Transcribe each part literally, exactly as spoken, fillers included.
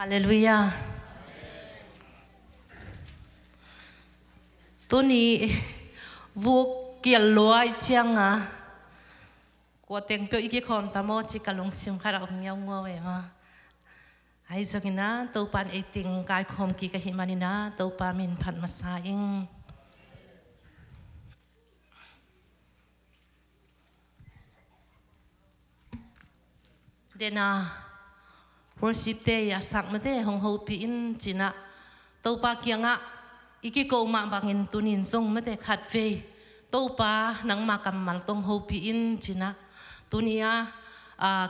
Halleluiah. Tuni vuk kial lua i cianga kua teng peuh i kikhawm ta maw ci ka lungsim khat a om ngiaungua ve maw. Ahi zongin ah Topa in ei teng kaikhawm kik ahih manin ah Topa min phat masa ing. Dena worship te i a sak mate hong hopih in cinah Topa kiangah i kiko mah bangin tunin zong mate khatvei Topa nangma kammal tong hopih in cinah tuni a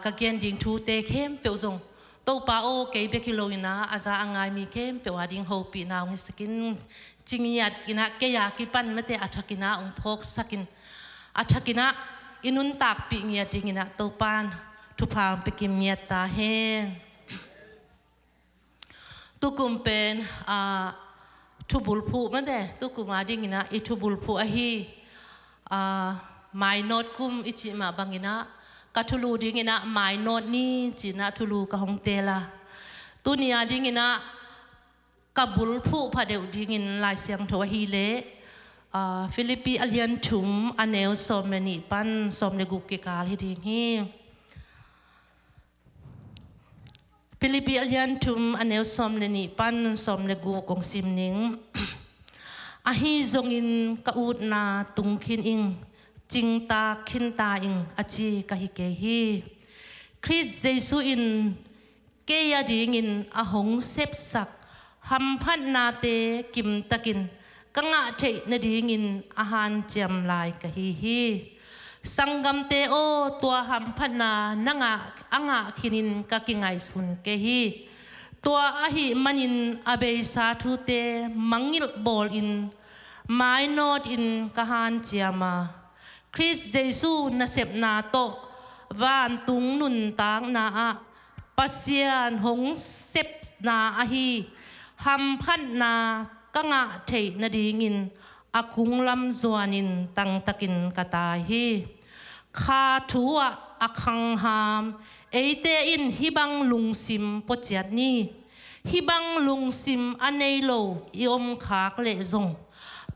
ka gen ding thute khempeuh zong Topa aw kei bek hi loinah a za a ngai mi khempeuh a ding hopihna hong hisakin cingiat inah kei a kipan mate a thakinah hong phawksakin a thakinah i nuntakpih ngiat dinginah Topan thupha hong pekim ngiat ta hen. Tukum pen thubulphuh mate tukum a dinginah i thubulphuh ahi mainawt kum i cih mah banginah ka thulu dinginah mainawt ni cinah thulu ka hong tela. Tuni a dinginah ka bulphuh phadeuh dingin Lai Siangtho ahileh Philippi a lian thum a neu sawm le nih pan sawm le guk kikal hi ding hi. Philippi a lian thum a neu sawm le nih pan sawm le guk kong sim ning. Ahi zongin ka utna tung khin ing, cingtak khin ta ing a ci ka hi kei hi. Khrist Jesu in kei a dingin a hong sepsak hamphatnate kimtakin ka ngah theih nadingin a hanciam lai ka hi hi. Sanggamte aw, tua hamphatna na ngah a ngah khinin ka kingaihsun kei hi. Tua ahih manin a beisa thute mangngilh bawlin mainawtin ka hanciam a, Khrist Jesu nasepna tawh vantung nuntakna ah Pasian hong sepna ahi hamphatna ka ngah theih nadingin a kunglam zuanin tangtakin ka tai hi. Kha thu ah a khangham eite in hih bang lungsim puaciat ni. Hih bang lungsim a nei lo i om khak leh zong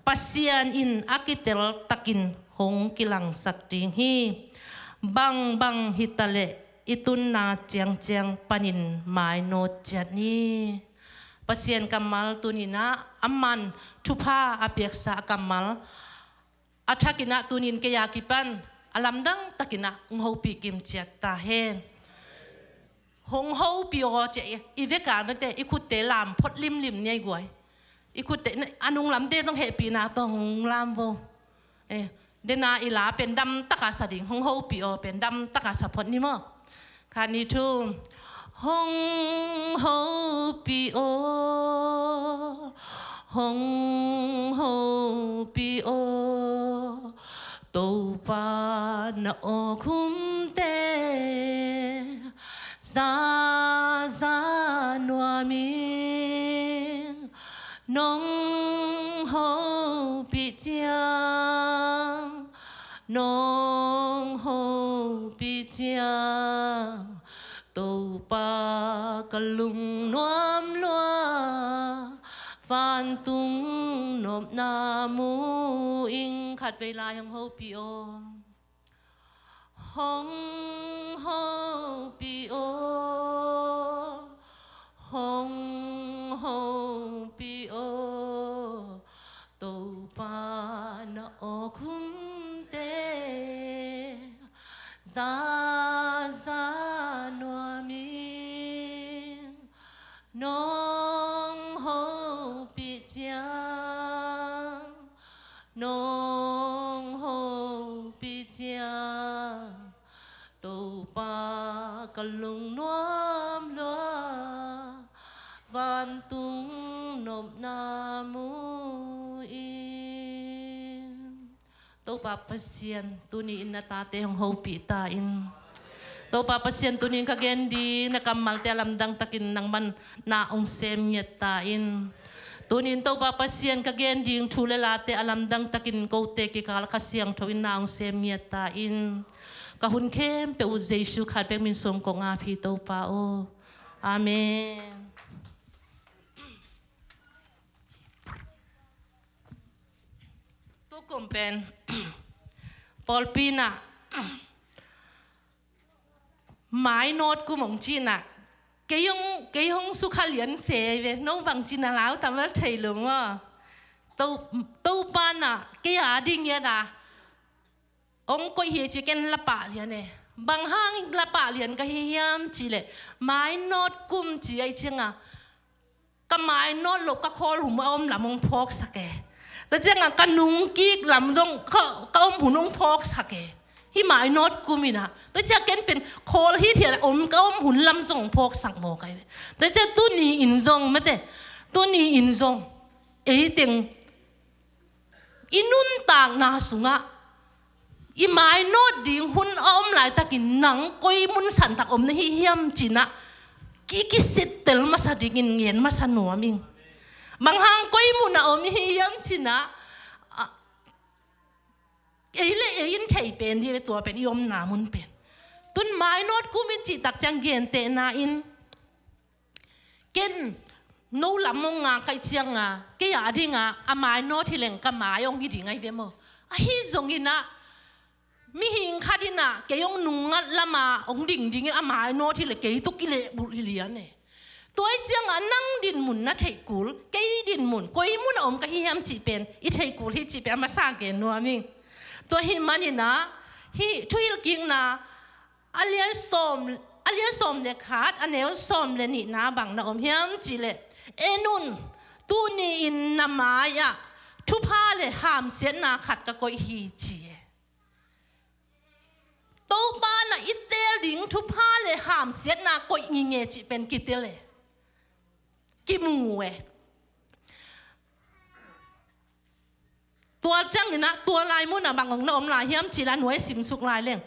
Pasian in a kitel takin hong kilangsak ding hi. Bangbang hitaleh i tunna ciangciang panin mainawt ciat ni. Pasian kammal tuninah a man thupha a piaksa a kammal a thakinah tunin kei a kipan a lamdang takinah hong hopih kim ciat ta hen. Hong hopih aw cia i veka mate i khutte lam phot limlim ni ai guai. I khutte a nunglamte zong hehpihna tawh hong lam vo. Dena i la pen damtaka sa ding hong hopih aw pen damtaka sa phot ni maw. Khat ni thu. Hong hopih aw, hong hopih aw, Topa na awkhumte zaza nuam ing. Nong hopih ciang, nong hopih ciang, Topa ka lungnuam lua, vantung nopna mu ing. Khatvei lai hong hopih aw. Hong hopih aw, hong hopih aw, Topa na awkhumte zaza nuam ing. Nong hopih ciang, nong hopih ciang, Topa ka lungnuam lua, vantung nopna mu ing. Topa Pasian tuni in na tate hong hopih ta in. Topa Pasian tuni in ka gen ding na kammalte a lamdang takin nangman na hong sem ngiat ta in. Tuni in Topa Pasian ka gen ding thu le late a lamdang takin kote kikal Kha Siangtho in na hong sem ngiat ta in. Ka hun khempeuh uh Jesu khat bek min suang kong ap hi Topa aw. Amen. Ko kum pen pawlpi in ah mainawt kum hong ci in ah, kei hong, kei hong sukha lian se ve. No bangci na lau tam a thei lo maw? To, Topa in ah kei a ding hiat a hong koih hi ci, ken la pah lian e. Bang hang la pah lian ka hi hiam cih leh, mainawt kum ci ahih ciangin ka mainawt loh ka khawl hun a om lam hong phawksak e. Tua ciangin ka nungkik lam zong ka, ka om hun hong phawksak e. Hih mainawt kum in ah. Tua ciang ken pen khawl hithiat a om, ka om hun lam zong hong phawksak mawk ahi ve. Tua ciang tuni in zong mate, tuni in zong ei teng i nuntakna sungah i mainawt ding hun a om laitakin nang koi mun santak om na hi hiam ci in ah ki, kisittel masa dingin ngen masa nuam ing. Bang hang koi mun a om hi hiam ci in ah, ah, ei le ei in thei pen dih ve, tua pen i omna mun pen. Tun mainawt kum i cih tak ciang gentehna in, ken no lam hong ngak ka hih ciangin, kei a dingin a mainawt hi leng ka mai hong hi ding ahi ve maw? Ahi zongin ah mihing khat in ah kei hong nungngat lam a hong ding dingin a mainawt hi leh kei tawh kilehbulh hi lian e. Tua ahih ciangin nang dinmun na theih kul, kei dinmun, koi mun a om ka hi hiam cih pen i theih kul hi cih pen a masa gen nuam ing. Tua ahih manin ah hih Thuhilhkikna a lian sawm, a lian sawm le khat, a neu sawm le nihna bang na om hiam cih leh, en un, tuni-in na mai-ah thupha le hamsiatna khat ka koih hi, ci e. Topa in ah i teel ding thupha le hamsiatna koih ngingei cih pen kitel e, kimu e. Tua ciangin ah, tua lai munah bang hong na om lai hiam cih leh a nuai simsuk lai leng,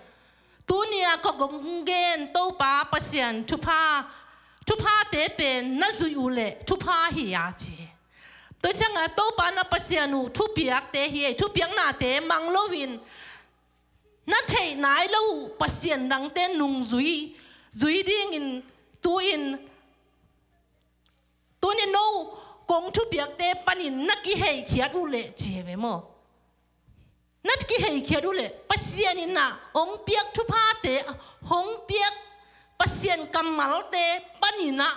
tuni-a kong gen Topa Pasian thupha, thuphate pen na zuih uh leh thupha hi a, ci. Tua ciangin Topa na Pasian uh thupiakte hi, thupiaknate mang loin na theih nai lo uh pasian dangte nungzui, zui dingin tu-in, tuni no kong thupiakte panin na kiheikhiat uh leh, ci hi ve maw? Na kiheikhiat uh leh Pasian in ah hong piak thuphate, hong piak Pasian kammalte panin ah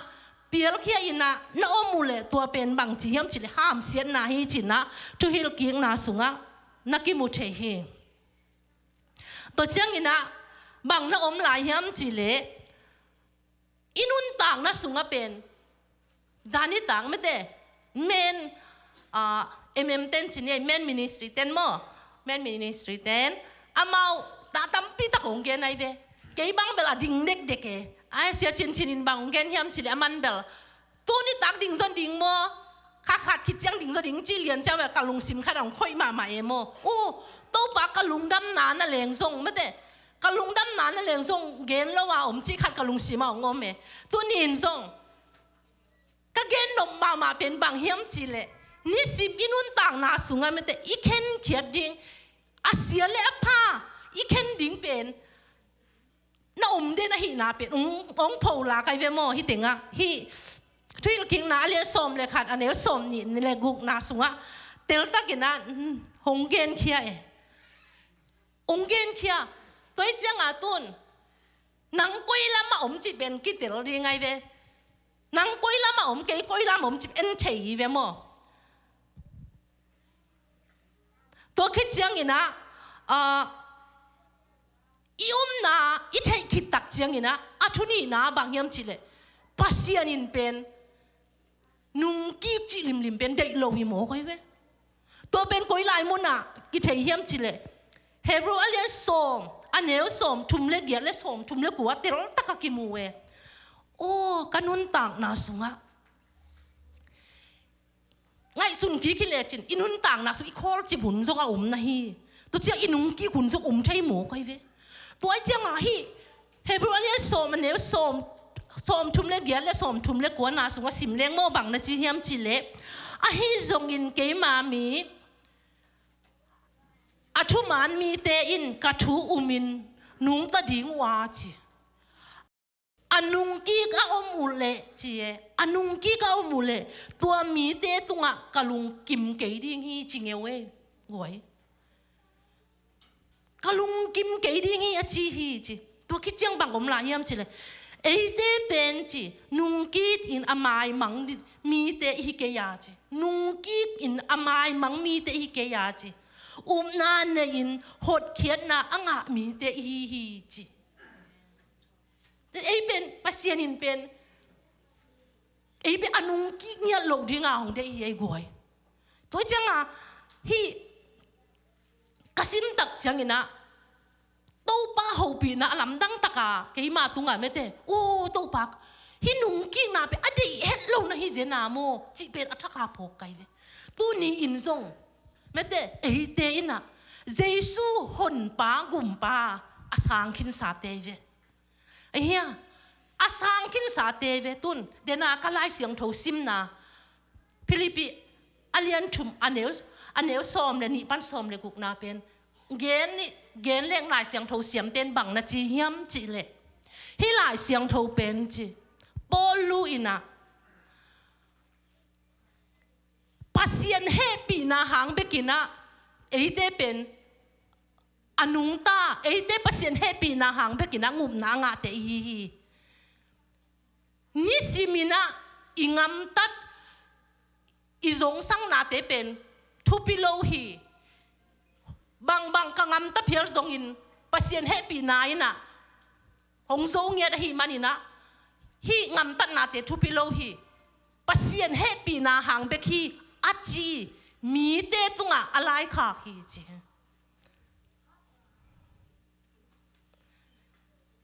pialkhia in ah na om uh leh, tua pen bang ci hiam cih leh hamsiatna hi, ci-in ah Thuhilhkikna sungah na kimu thei hi. Tua ciangin ah bang na om lai hiam cih leh, i nuntakna sungah pen, zani tak mate, men, ah, M M ten ci ni, men ministry ten maw, men ministry ten, amau ta tampi tak hong gen ahi ve. Kei bang bel a ding dekdek e. Ai, Sia Cin Cin in bang hong gen hiam cih leh, aman bel tuni tak ding zaw ding maw, kha khat khit ciang ding zaw ding, ci lian ciang bel ka lungsim khat ah hong khoih mahmah e maw. Uh, Topa, ka lungdamna na leng zong mate, ka lungdamna na leng zong gen lo a om cih khat ka lungsim ah hong om e. Tuni-in zong ka gen nop mahmah pen bang hiam cih leh, nisim i nuntakna sungah mate, i khenkhiat ding, a sia le a pha i khen ding pen na om den ahihna pen hong, hong pholak ahi ve maw? Hih tengah, hih Thuhilhkikna a lian sawm le khat, a neu sawmnih le gukna sungah teltakin ah, mm, hong genkhia e. Hong genkhia. Tua ahih ciangin tun nang koi lamah om cih pen kitel ding ahi ve. Nang koi lamah om, kei koi lamah om cih en thei hi ve maw? Tua khit ciangin ah, ah, i omna i theih khit tak ciangin ah, a thu nihna bang hiam cih leh, Pasian in pen nungkik cih limlim pen deih lo hi mawk ahi ve. Tua pen koi lai munah kithei hiam cih leh, Hebru a lian sawm, a neu sawmthum le giat le sawmthum le kua teltak ah kimu e. Aw, ka nuntakna sungah ngaihsun kik hi lecin, i nuntakna sung i khawlcip hun zong a om na hi. Tua ciang i nungkik hun zong om thei mawk ahi ve. Tua ahih ciangin hih Hebru a lian sawm, a neu sawm, sawmthum le giat le sawmthum le kuana sungah sim leng maw, bang na ci hiam cih leh, ahi zongin keima mi, a thuman mite in ka thu umin nungta ding uh a, ci. A nungkik a om uh leh, ci e, a nungkik a om uh leh, tua mite tungah ka lungkim kei ding hi, ci ngeu e. Guai. ka lungkim kei ding hi a ci hi ci. Tua khit ciang bang om lai hiam ci leh, eite pen ci, nungkik in a maimang mite i hi kei a ci. Nungkik in a maimang mite i hi kei a ci. Upna nei in hotkhiatna a ngah mite i hi hi ci. Ei pen, Pasian in pen, ei pen a nungkik ngiat loh dinga hong deih hi ei guai. Tua cianga hih ka sim tak cianginah Topa hopihna a lamdang taka keima tunga mete, "O Topa, hih nungkikna pen a deih het lo na hi zena maw?" cih pen a thaka phawk kai ve. Tuni in zong mete, eite inah Jesu honpa gumpa a sang khinsate ve. Ahia, a sang khinsate ve tun, dena ka Lai Siangtho simna, Philippi a lian thum a neu, a neu sawm le nih pan sawm le gukna pen, gen ni, gen leng Lai Siangtho siamten bang na ci hiam cih leh, hih Lai Siangtho pen ci, Paul lu inah, Pasian hehpihna hang bekinah eite pen a nungta, eite Pasian hehpihna hang bekinah ngupna a ngahte i hi hi. Nisiminah i ngamtat, i zongsang nate pen thupi lo hi. Bangbang ka ngamta phial zongin Pasian hehpihna inah hong zo ngiat ahih maninah hih ngamtatnate thupi lo hi. Pasian hehpihna hang bek hi a ci mite tungah a laikhak hi ci.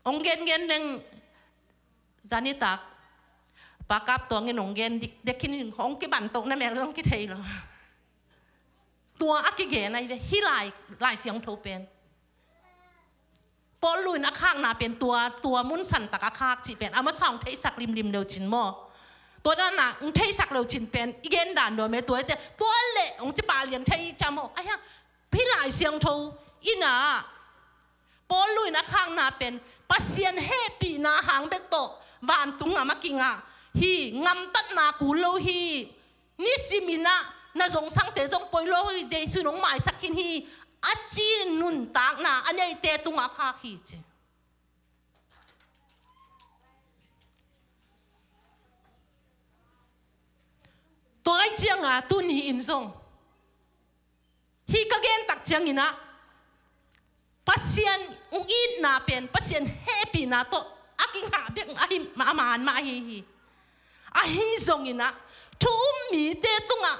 Hong gengen leng zanitak Pa Kap Tuangin hong gen dik, dekhin hong kibantoh na mel zong kithei lo. Tua a kigen ahi ve, hih Lai, Lai Siangtho pen. Paul luin a khakna pen tua, tua mun santak a khak cih pen a masa hong theihsak limlim leucin maw? Tua dana hong theihsak leucin pen i gen dan dua me tua i cia, tua leh hong ci palian thei cia maw? Ahia, hih Lai Siangtho inah Paul luin a khakna pen Pasian hehpihna hang bek tawh vantung ngam a kingah hi. Ngamtatna kul lo hi. Nisiminah na zongsangte zong poi lo hi, Jesu in hong maisak khin hi a ci nuntakna a neite tungah khak hi ci. Tua ai cianga tuni in zong hih ka gen tak cianginah Pasian hong itna pen Pasian hehpihna tawh a kingah bek ahi, a man mah ahi hi. Ahi zonginah thu um mite tungah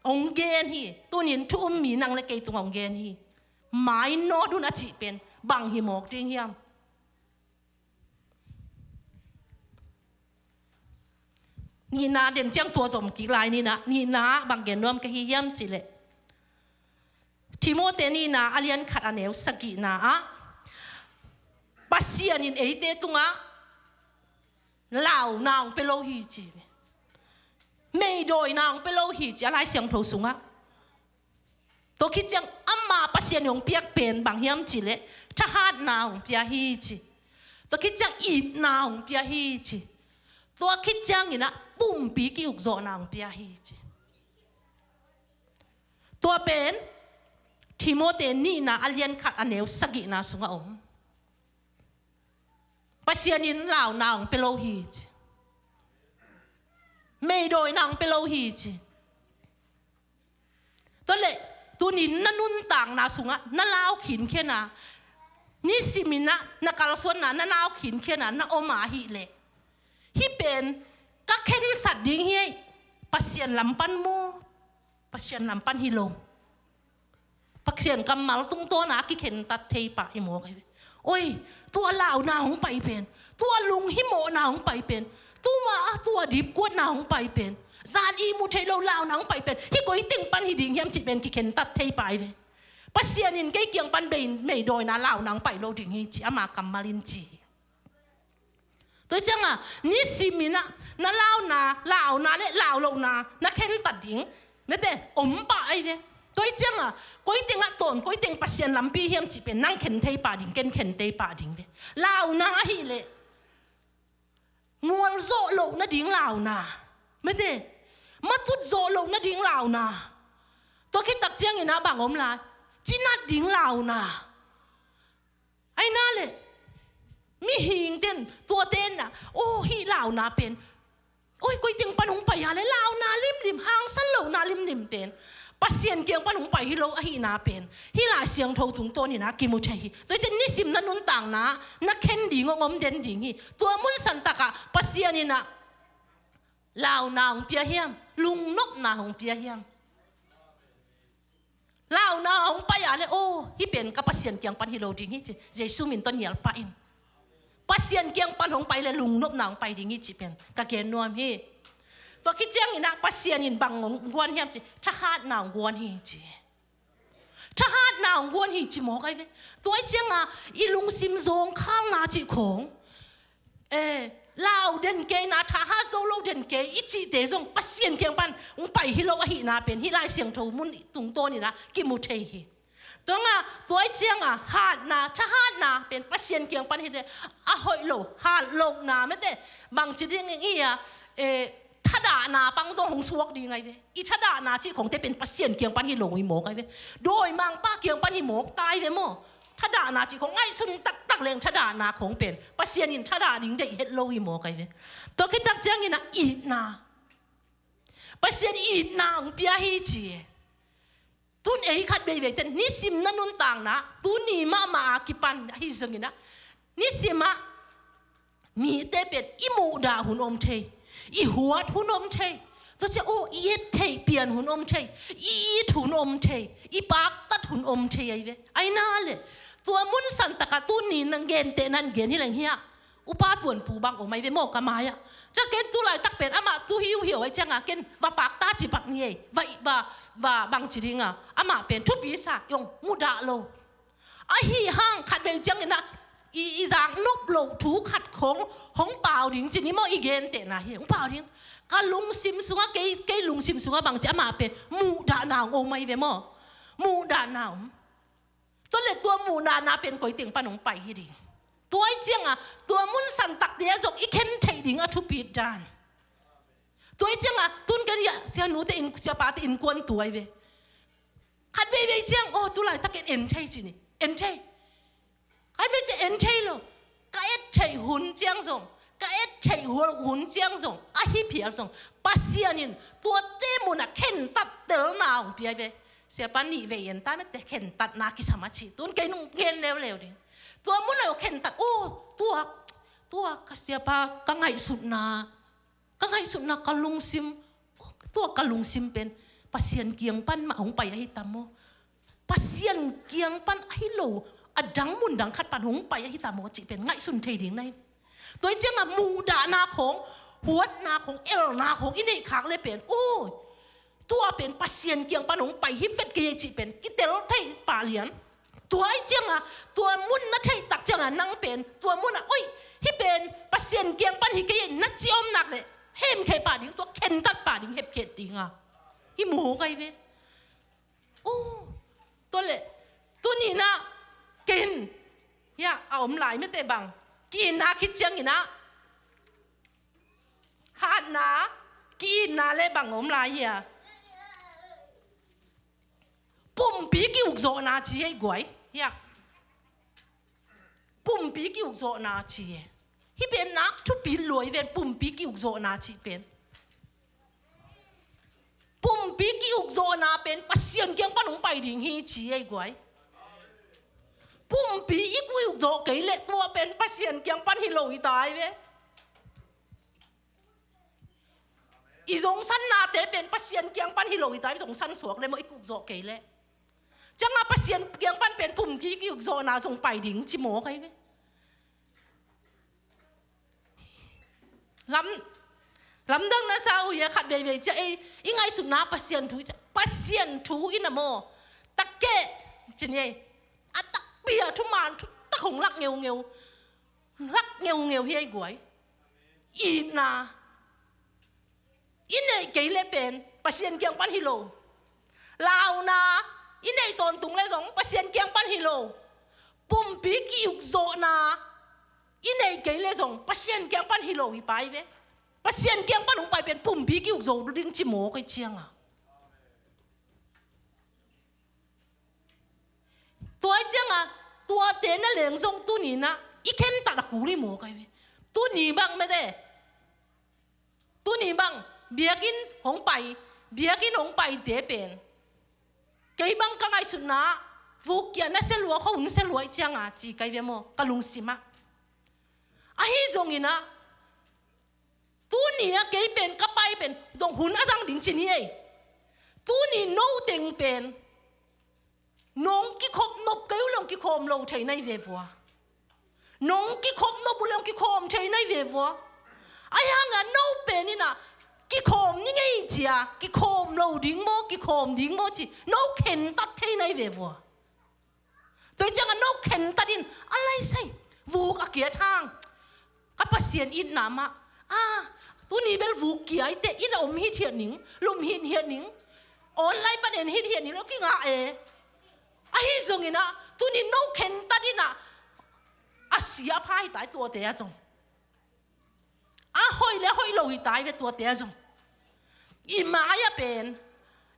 hong gen hi. Tunin thu um mi nang le kei tungah hong gen hi. Mainawt un a cih pen bang hi mawk ding hiam? Nihna den ciang tua zom kik lai ninah, nihna bang gen nuam ka hi hiam cih leh, Timote nihna a lian khat a neu sagihna ah Pasian in eite tungah launa hong pia lo hi ci. Meidawina hong pia lo hi ci a Lai Siangtho sungah. Tua khit ciang ama Pasian in hong piak pen bang hiam cih leh thahatna hong pia hi ci. Tua khit ciang itna hong pia hi ci. Tua khit cianginah pumpi ki-ukzawhna hong pia hi ci. Tua pen Timote nihna a lian khat a neu sagihna sungah om. Pasian in launa hong pia lo hi ci. Meidawina hong pia lo hi ci. Tua leh tunin na nuntakna sungah na lau khinkhiana, nisiminah na kalsuanna na lau khinkhiana na om ahih leh, hih pen ka khensat ding hi ei, Pasian lam pan maw, Pasian lam pan hi lo. Pasian kammal tungtawna a kikhentat thei pah hi mawk ahi ve. Oi, tua launa hong pai pen, tua lunghimawhna hong pai pen, tuma a tua dipkuatna hong pai pen, zan ihmu thei lo launa hong pai pen hih koi teng pan hi ding hiam cih pen kikhentat thei pah ahi ve. Pasian in kei kiang pan bei, meidawina launa hong pai lo ding hi ci ama kammal in ci hi. Tua cianga nisiminah na launa, launa le laulohna na khentat ding mete om pah ahi ve. Tua cianga koi tengah tawn, koi teng Pasian lampi hiam cih pen nang khen thei pah ding, ken khen thei pah ding ve. Launa ahih leh mual zawh loh nading launa, mete matut zawh loh nading launa. Tua khit tak cianginah bang om lai? Cinat ding launa. Aina le mihing ten tua tenna, oh, hih launa pen, oi, koi teng pan hong pai a le launa limlim, hangsan lohna limlim pen Pasian kiang pan hong pai hi lo ahihna pen hih Lai Siangtho tungtawn in ah kimu thei hi. Tua hi ciang nisim na nuntakna na khen ding hong om den ding hi. Tua mun santak ah Pasian in ah launa hong pia hiam, lungnopna hong pia hiam? Launa hong pai a le, oh, hih pen ka Pasian kiang pan hi lo ding hi ci, Jesu min tawh nial pah in. Pasian kiang pan hong pai le lungnopna hong pai ding hi cih pen ka gen nuam hi. Tua khit ciangin ah Pasian in bang hong guan hiam ci, thahatna hong guan hi ci. Thahatna hong guan hi ci mawk ai ve. Tua hi ciang a i lungsim zawngkhalna cih khong, eh, lau den kei na, thahat zo lo den kei i cihte zong Pasian kiang pan hong pai hi lo ahihna pen hih Lai Siangtho mun tungtawn in ah kimu thei hi. Tua nga, tua hi ciang a hatna, thahatna pen Pasian kiang pan hi le a hoih lo, hat lohna mete, bangci ding i a, eh, thadahna pang zong hong suak ding ai ve. I thadahna cih khongte pen Pasian kiang pan hi lo hi mawk ai ve. Dawimangpa kiang pan hi mawk ta ai ve maw. Thadahna cih khong ngaihsun taktak leng thadahna khong pen Pasian in thadah ding deih het lo hi mawk ai ve. Tua khit tak ciangin ah itna, Pasian itna hong pia hi ci. Tun ei khat veivei ten nisim na nuntakna, tuni mahmah a kipan ahi zongin ah, nisim ah mite pen i muhdah hun om thei, i huat hun om thei. Tua ciang, oh, i et theih pian hun om thei, i it hun om thei, i paktat hun om thei ai ve. Aina le tua mun santak ah tuni na genteh nan gen hi leng hi ah. Upa Tuanpu bang om ai ve maw ka mai ah. Ciang ken tu laitak pen amah tu hiuhiau ai ciang a ken va pakta ci pak ni ei. Va, va, va bangci ding a. Amah pen thupi sa i hong mudah lo. Ahi hang khatvei ciangin ah i, i zak nop loh thu khat khong hong pau ding ci ni maw i gentehna hi. Hong pau ding. Ka lungsim sungah kei, kei lungsim sungah bangci amah pen muhdahna hong om ai ve maw. Muhdahna om. Tua le tua muhdahna pen koi teng pan hong pai hi ding. Tua hi ciang a, tua mun santakte ah zong i khen theih ding a thupit dan. Tua hi ciang a, tun ken hi ah, sianute in, siapate innkuan tu ai ve. Khat veivei ciang, oh, tu laitak en, en thei ci ni. En thei. Khat veivei ciang en thei lo. Ka et theih hun ciang zong, ka et theih hun, hun ciang zong, ahi phial zong Pasian in tuate mun ah khentat telna hong pia ai ve. Siapa nih vei en ta mete khentatna kisam a ci. Tun kei nong gen leuleu ding. Tua mun ah khentat, oh, tua, tua ka siapa ka ngaihsutna, ka ngaihsutna ka lungsim, oh, tua ka lungsim pen Pasian kiang pan mah hong pai ahi tam maw. Pasian kiang pan ahi lo, a dang mun dang khat pan hong pai ahi tam maw cih pen ngaihsun thei ding nai. Tua hi ciang a muhdahna khong, huatna khong, elna khong i neih khak le pen, ui, tua pen Pasian kiang pan hong pai hi vet kei cih pen kitel thei pah lian. Tua hi ciang a, tua mun na theih tak ciang a nang pen tua mun ah, ui, hih pen Pasian kiang pan hi kei na ci om nak le hemkhia pah ding, tua khentat pah ding, hepkhiat ding a. Hi mu ho kai ve. Oh, tua le, tuni na, ken, ya, a om lai mete bang. Ki-itna khit ciangin ah, hatna, ki-itna le bang om lai hia. Pumpi ki-ukzawhna ci hei guai, ya. Pumpi ki-ukzawhna ci e. Hih pen nak thupi lua hi ven, pumpi ki-ukzawhna cih pen. Pumpi ki-ukzawhna pen Pasian kiang pan hong pai ding hi ci ei guai. Pumpi i ki-ukzawh kei leh tua pen Pasian kiang pan hi lo hi ta ei ve. I zongsan nate pen Pasian kiang pan hi lo hi ta ei ve, zongsan suak leh maw i ki-ukzawh kei leh. Ciangah Pasian kiang pan pen pumpi ki-ukzawhna zong pai ding ci mawk ei ve. Lam, lamdang na sa uh hia, khat veivei ciah ei, i ngaihsutna Pasian thu i ciah, Pasian thu i na maw. Takkeh ci ni ei. A takpi a thuman thutak hong lak ngeungeu. Lak ngeungeu hi ei guai. Itna i neih kei leh pen Pasian kiang pan hi lo. Launa i neih tawntung leh zong Pasian kiang pan hi lo. Pumpi ki-ukzawhna i neih kei leh zong Pasian kiang pan hi lo hi pai ve. Pasian kiang pan hong pai pen pumpi ki-ukzawh ding ci mawk ei ciangah. Tua ei ciangah Tuate na leng zong tuni-in ah i khentat a kul hi maw kai ve. Tuni bang mate, tuni bang biakinn hong pai, biakinn hong paite pen, kei bang ka ngaihsutna ah vukkia nasia lua, khuahun sia lua i ciang a ci kai ve maw, ka lungsim ah. Ahi zongin ah tuni ah kei pen ka pai pen dong hun a zang ding ci ni ei. Tuni no teng pen nong kikhop nop kei uh leh hong kikhawm lo thei na hi ve vua. Nong kikhop nop uh leh hong kikhawm thei na hi ve vua. Ahi hang ah no pen in ah kikhawm ni ngei ci a, kikhawm lo ding maw, kikhawm ding maw ci no khentat thei na hi ve vua. Tua hi ciang ah no khentat in, a lai sai, vuk a kiat hang, ka Pasian itna mah, ah, tuni bel vukkia i teh, inn ah om hithiat ning, lum hithiat ning, online pan en hithiat ning lo kingah e. Ahi zongin ah tuni no khentat in ah, a sia a pha hi ta ei tuate ah zong. A hoih leh a hoih lo hi ta ei ve tuate ah zong. I mai ah pen,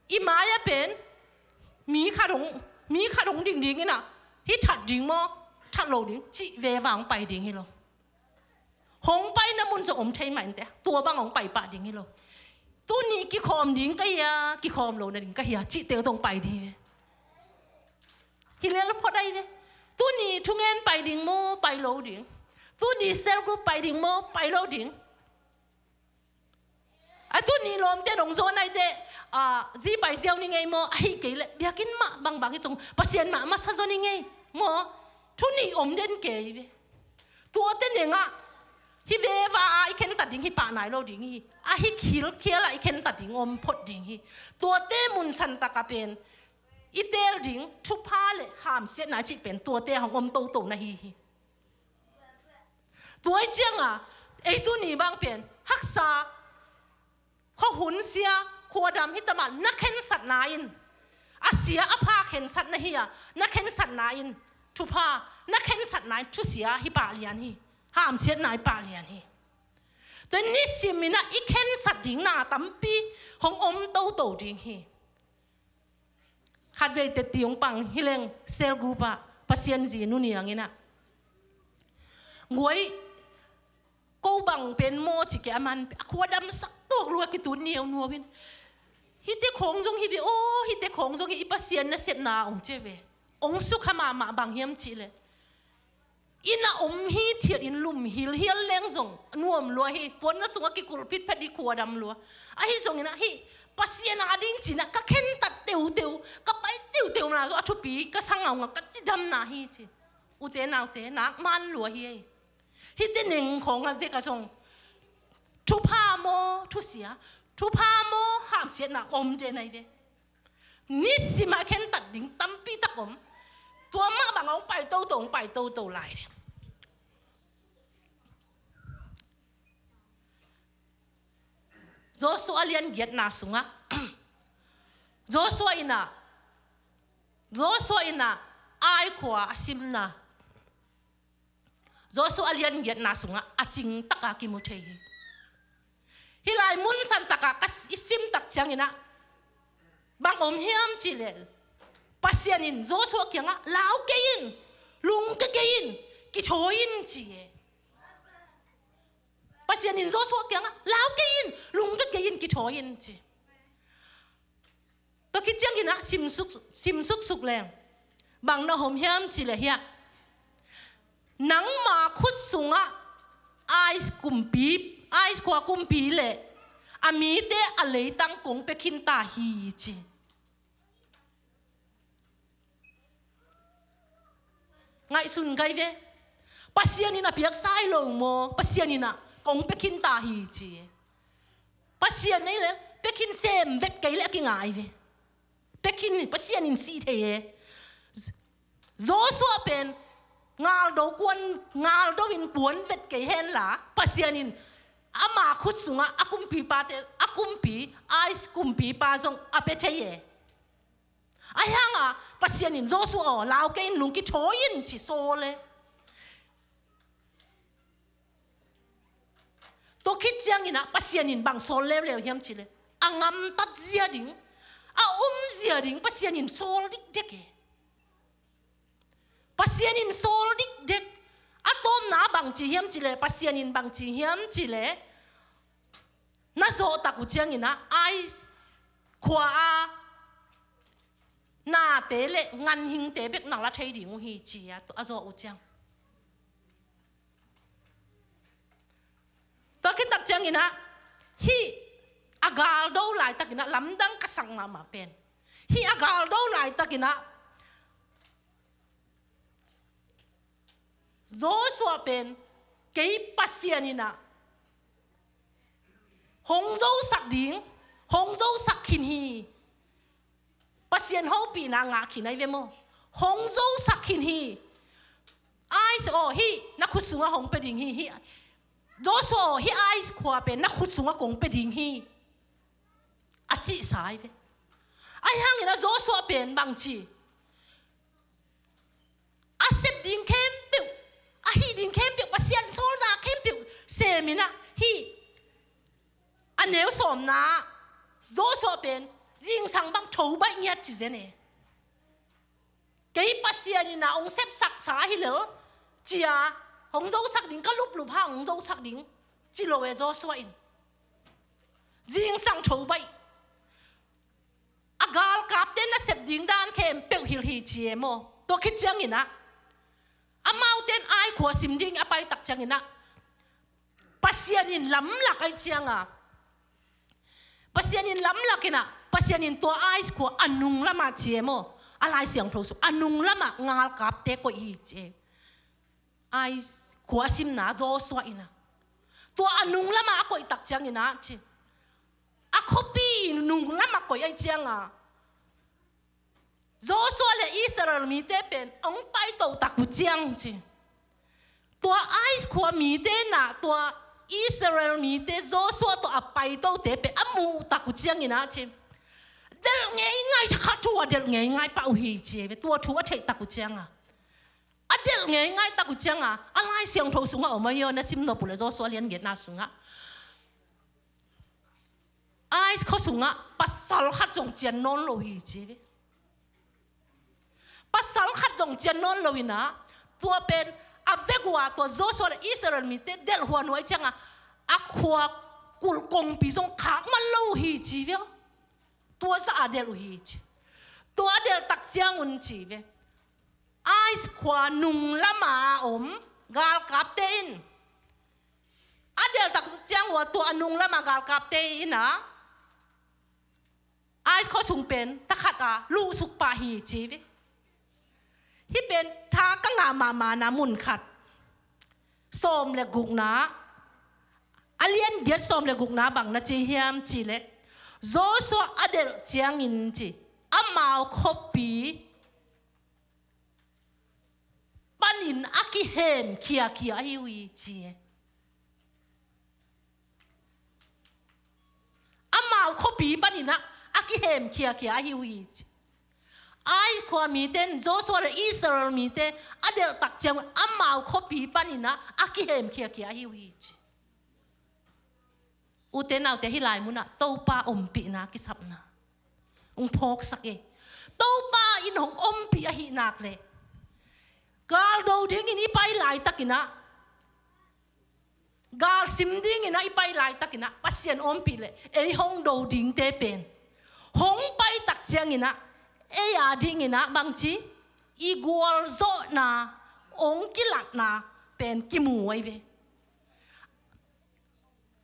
i mai ah pen mi khat hong, mi khat hong ding ding in ah, hih that ding maw, that lo ding cih veva hong pai ding hi lo. Hong paina mun zong om thei mah inteh, tua bang hong pai pah ding hi lo. Tuni kikhawm ding ka hi a, kikhawm lo nading ka hi a cihte uh tawh hong pai ding hi ve. Hi lel phot ahi ve. Tuni thungen pai ding maw, pai lo ding? Tuni cell group pai ding maw, pai lo ding? A tuni lawmte nong zawn ahi teh, ah, zi pai ziau ni ngei maw, ahi kei leh biakinn mah bangbang hi zong Pasian mah masa zaw ni ngei maw? Thu nih om den kei ve. Tuate neng ah hih veva ah i khentat ding hi pah nai lo ding hi. Ahi khilkhial ah i khentat ding om phot ding hi. Tuate mun santak ah pen i teel ding thupha le hamsiatna cih pen tuate hong om toto na hi hi. Tua hi ciang ah ei tuni bang pen haksa, khuahun sia, khuadam hi ta mah, na khensatna in, a sia a pha khensatna hi a, na khensatna in thupha, na khensatna in thusia hi pah lian hi. Hamsiatna hi pah lian hi. Tua nisim in ah i khensat ding na tampi hong om toto ding hi. Khatvei teti hong pang hi leng cell group ah Pasian zi nu niang in ah, guai, ko bang pen maw ci kei, a man a khuadam sak tuak lua, kitut niaunuau in, hihte khawng zong hi ve aw, hihte khawng zong hi, i Pasian nasepna hong ci ve. Hong sukha mahmah, bang hiam cih leh inn ah om hithiat in lum hilhial leng zong nuam lua hi. Puanna sungah kikulh phitphet hi, khuadam lua. Ahi zongin ah hih Pasian a ding ci-in ah ka khentat teuteu, ka pai teuteu na zong a thupi ka sa ngaungau, ka cidam na hi ci. Ute naute, nak man lua hi ei. Hihte neng khawng a dek ah zong thupha maw, thusia, thupha maw, hamsiatna om den ahi ve. Nisim a khentat ding tampi tak om. Tua mah bang hong pai toto, hong pai toto lai ding. Joshua lian giatna sungah, Joshua in ah, Joshua in ah Ai khua a simna, Joshua lian giatna sungah a cing taka kimu thei hi. Hih lai mun santak ah ka s-, i sim tak ciangin ah bang om hiam cih leh, Pasian in Joshua kiangah, "Lau kei in, lungke kei in, kithawi in," ci e. Pasian in Joshua kiangah, "Lau kei in, lungke kei in, kithawi in," ci. Tua khit ciangin ah sim suk, sim suksuk leng bang na om hiam cih leh hiah, "Nangma khut sungah Ai kumpi, Ai khua kumpi le a mite a leitang kong pia khin ta hi," ci. Ngaihsun kai ve. Pasian in a piaksa hi lo maw? Pasian in ah kong pia khin ta hi ci. Pasian ei le pia khin sem vet kei leh a kingai ve. Pia khin, Pasian in sih thei e. Joshua pen ngaldo kuan, ngaldo in kuan vet kei hen la, Pasian in ama khut sungah a kumpipate, a kumpi, Ai kumpipa zong a pia thei e. Ahi hangah Pasian in, "Joshua aw, lau kei in, lungke, kithawi in," ci sawl e. Tua khit ciangin ah Pasian in bang sawl leuleu hiam cih leh, a ngamtat zia ding, a om zia ding Pasian in sawl dikdek e. Pasian in sawl dikdek. A tawpna bang ci hiam cih leh, Pasian in bang ci hiam cih leh, na zawh tak uh ciangin ah, Ai khua a nate le ganhingte bek na la thei ding uh hi ci a, a zawh uh ciang. Tua khit tak ciangin ah, hih a galdo laitakin ah, lamdang ka sak mahmah pen, hih a galdo laitakin ah, Joshua pen, kei Pasian in ah hong zosak ding, hong zosak khin hi. Pasian hopihna ngah khin ahi ve maw. Hong zosak khin hi. Ai aw, hih na khut sungah hong pia ding hi, hih. Joshua aw, hih Ai khua pen na khut sungah kong pia ding hi, a cihsa ahi ve. Ahi hangin ah Joshua pen bang ci? A sep ding khempeuh, a hih ding khempeuh, Pasian sawlna khempeuh semin ah, hih a neu sawmna, Joshua pen zingsang bang tho baih ngiat ci zen e. Kei Pasian in ah hong sepsaksa hi lel, ci a, hong zosak ding, ka luplup hang hong zosak ding, ci lo e Joshua in. Zingsang tho baih. A galkapte nasep ding dan khempeuh hilh hi ci e maw. Tua khit ciangin ah, amaute in Ai khua sim ding a pai tak ciangin ah, Pasian in lamlak ahi ciang a, Pasian in lamlak in ah, Pasian in tua Ai khua a nung lamah ci e maw. A Lai Siangtho sung a nung lamah galkapte koih hi ci e. Ai khua simna Joshua in ah, tua a nung lamah a koih tak ciangin ah ci, a khuapi nung lamah koih ahi ciang a, Joshua le Israel mite pen hong paito tak uh ciang ci, tua Ai khua mite in ah, tua Israel mite Joshua tawh a paitote pen a muh tak uh ciangin ah ci, delh ngeingai, thakhat thu a delh ngeingai pah uh hi ci e ve. Tua thu a theih tak uh ciang a, a delh ngeingai tak uh ciang a, a Lai Siangtho sungah om ahi aw, na sim nop uh leh Joshua lian giatna sungah, Ai khua sungah pasal khat zong cian nawn lo hi ci e ve. Pasal khat zong cian nawn lo in ah, tua pen a vek uh a, tua Joshua le Israel mite delh huan uh ahi ciang a, a khua kulh kongpi zong khak man lo hi ci e ve aw. Tua zah a delh uh hi ci. Tua a delh tak ciang un ci e ve, Ai khua nung lamah a om galkapte in, a delh tak ciang uh a, tua a nung lamah galkapte in ah, Ai khua sung pen thakhat a luhsuk pah hi ci e ve. Hih pen tha ka ngah mahmahna mun khat, sawm le gukna, a lian giat sawm le gukna bang na ci hiam cih leh, Joshua a delh ciangin ci, amau khuapi panin a kihem khiakhia ahi uh hi ci e. Amau khuapi panin ah a kihem khiakhia ahi uh hi ci. Ai khua mite in, Joshua le Israel mite a delh tak ciang un amau khuapi panin ah a kihem khiakhia ahi uh hi ci. Ute naute, hih lai munah Topa ompihna kisapna hong phawksak e. Topa in hong ompih ahih nak leh, gal do dingin i pai laitakin ah, gal sim dingin ah i pai laitakin ah, Pasian ompih leh ei hong do dingte pen hong pai tak ciangin ah, ei a dingin ah bangci, i gualzawhna, hong kilatna pen kimu ahi ve.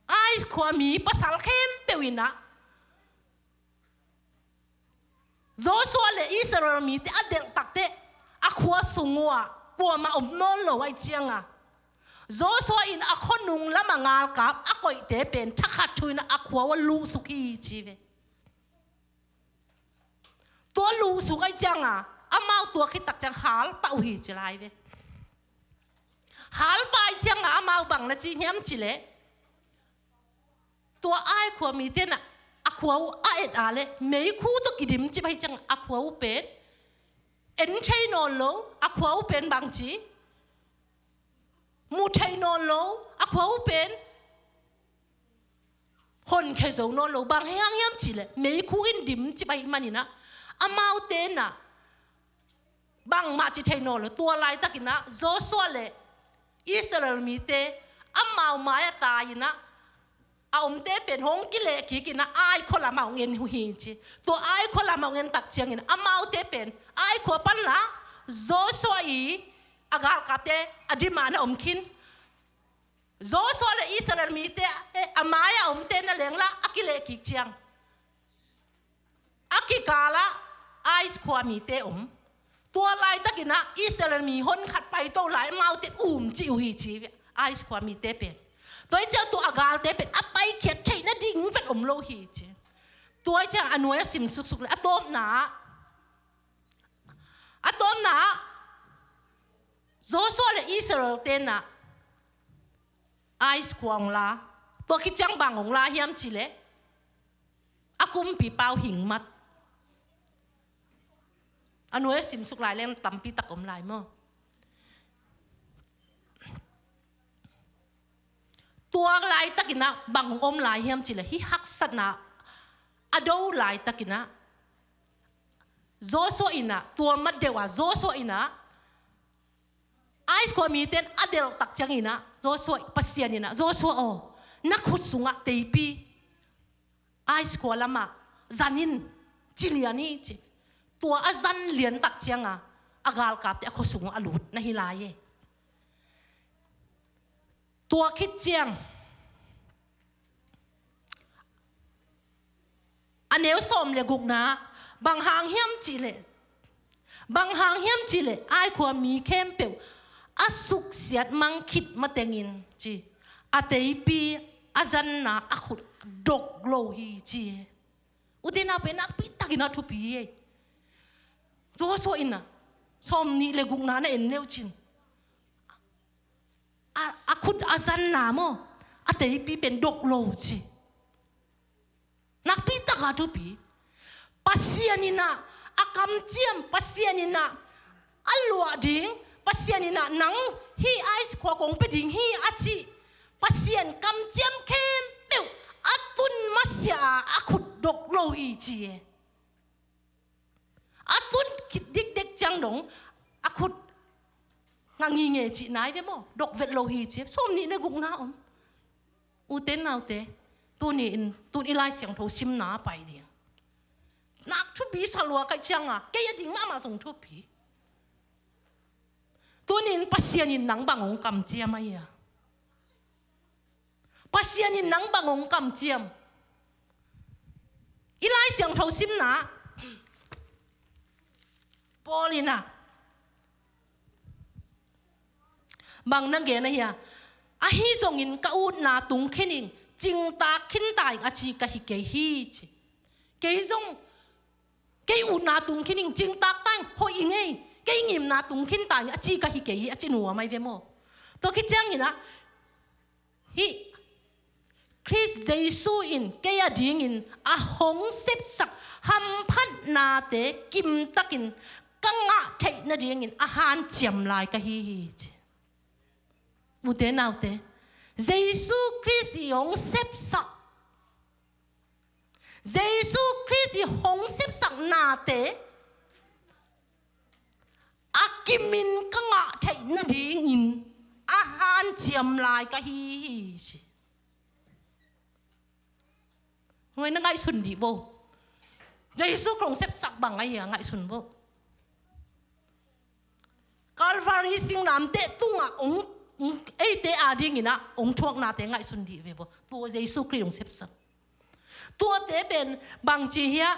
Ai khua mi pasal khempeuh in ah, Joshua le Israel mite a delh tak teh, a khua sung uah kuamah om nawn lo ahih ciangin, Joshua in a khuanung lamah galkap a koihte pen thakhat thu in a khua uah luhsuk hi ci ve. Tua luhsuk ahih ciangin, amau tua khit tak ciang hal pah uh hi ci lai ve. Hal pah ahih ciangin amau bang na ci hiam cih leh, tua Ai khua mite in a khua uh a et a leh, meikhu tawh kidim cip ahih ciangin a khua uh pen en thei nawn lo, a khua uh pen bangci, mu thei nawn lo, a khua uh pen honkhia zo nawn lo. Bang hang hiam cih leh, meikhu in dim cip ahih manin ah, amaute in ah Bangmah ci thei nawn lo. Tua laitakin ah Joshua le Israel mite amau mai-ah tai-in ah a omte pen hong kilehkik in ah Ai khua lamah hong en uh hi ci. Tua Ai khua lamah hong en tak ciangin amaute pen Ai khua pan la Joshua i a galkapte a dim-a na om khin. Joshua le Israel mite, eh, a mai-ah a omte na leng la a kilehkik ciang a kikal ah Ai khua mite om. Tua laitakin ah Israel mi hon khat paito lai amaute um ci uh hi ci, Ai khua mite pen. Tua hi ciang tua a galte pen a paikhiat theih nading vet om lo hi ci. Tua hi ciang a nuai a sim suksuk le a tawpna ah, a tawpna ah Joshua le Israel-te in ah Ai khua hong la. Tua khit ciang bang hong la hiam cih leh a kumpipa uh hing mat. A nuai a simsuk lai leng tampi tak om lai maw? Tua laitakin ah bang hong om lai hiam cih leh hih haksatna a do laitakin ah Joshua in ah, tua mat deuh ah Joshua in ah Ai khua mite in a delh tak ciangin ah Joshua, Pasian in ah, "Joshua aw, na khut sungah teipi Ai khua lamah zan in, ci lian hi," ci. Tua a zan lian tak ciangin a galkapte a khua sungah a lut na hi lai e. Tua khit ciang a neu sawm le gukna, bang hang hiam cih leh, bang hang hiam cih leh Ai khua mi khempeuh a suksiat mang khit matengin ci, a teipi a zanna a khut dok lo hi ci. Ute naute, nakpi takin a thupi hi. Joshua in ah sawm nih le gukna na en le uh cin, a, a khut a zanna maw, a teipi pen dok lo ci. Nakpi takin a thupi. Pasian in ah a kamciam, Pasian in ah a luah ding, Pasian in ah nang hih Ai khua kong pia ding hi a cih Pasian kamciam khempeuh a tun masiah a khut dok lo hi ci e. A tun khit dikdek ciang dong a khut ngah ngingei cih nai ve maw? Dok vet lo hi ci. Sawm nih na gukna om. Ute naute, tuni in, tun i Lai Siangtho simna pai ding. Nak thupi sa lua ka hih ciangin kei a ding mahmah zong thupi. Tuni in Pasian in nang bang hong kamciam a hia? Pasian in nang bang hong kamciam? I Lai Siangtho simna Paul in ah bang na gen a hia? Ahi zongin ka utna tung khin ing, cingtak khin ta ing a ci ka hi kei hi ci. Kei zong, kei utna tung khin ing, cingtak ta ing, hoih ing ei, kei ngimna tung khin ta ing a ci ka hi kei hi a ci nuam ahi ve maw? Tua khit ciangin ah hih Khrist Jesu in kei a dingin a hong sepsak hamphatnate kimtakin ka ngah theih nadingin a hanciam lai ka hi hi ci. Ute naute, Jesu Khrist i hong sepsak, Jesu Khrist i hong sepsak nate a kimin ka ngah theih nadingin a hanciam lai ka hi hi ci. Hoi, na ngaihsun dih bo. Jesu kong sepsak bang a hia, ngaihsun bo. Calvary singlamteh tungah hong, hong, eite a dingin ah hong thuaknate ngaihsun dih ve bo. Tua Jesu Khrist hong sepsak. Tuate pen bang ci hia?